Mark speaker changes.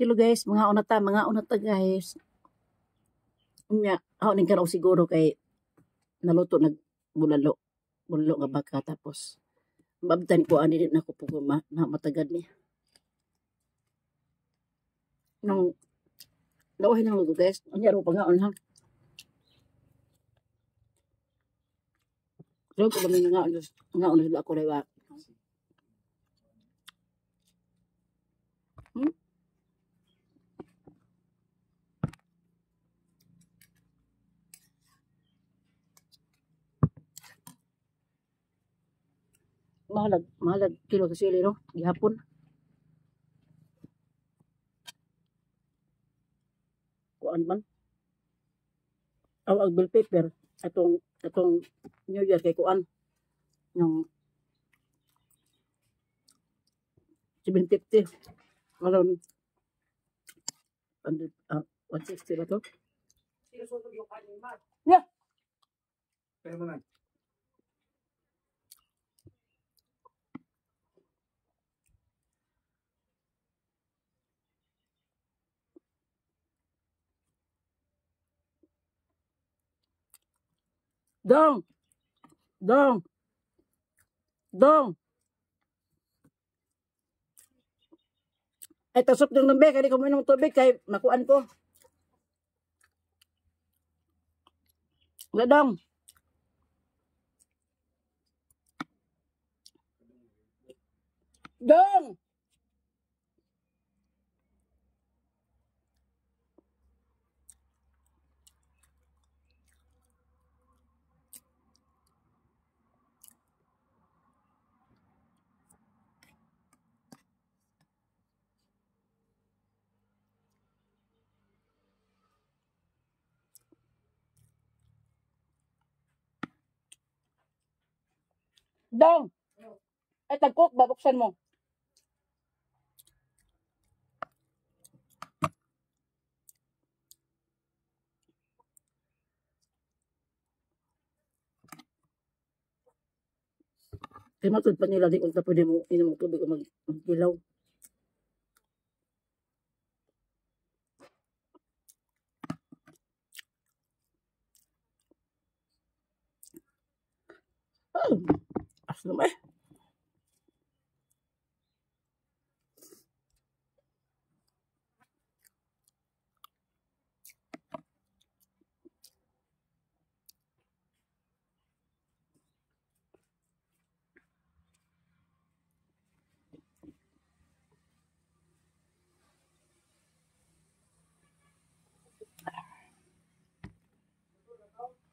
Speaker 1: Hello guys, mga una ta guys. Unya, ako ning karaw siguro kay naluto nag bulalo. Bulalo nga baka tapos mabtan ko ani din ako po ma, na matagad ni. Nung lauhin ang luto guys, unya ro pa nga ha. So ko ba nga nga una sila ako rewa. Mahalag, mahalag kilo sa sili no, gihapon. Kuan man. Aw ang bell pepper atong atong New Year kay kuan yung 750 aron 100, 160 ba to? Yeah.
Speaker 2: Pero mo na.
Speaker 1: Dong. Dong. Dong. Ay, tasok ng lambe, kaya di ko uminom ng tubig, kay makuan ko. Wala, dong. Dong! Dong! Ay, tagkok ba? Buksan mo. Kaya matud pa nila, di unta pwede mo inom og tubig o magkilaw. Oh, asno eh.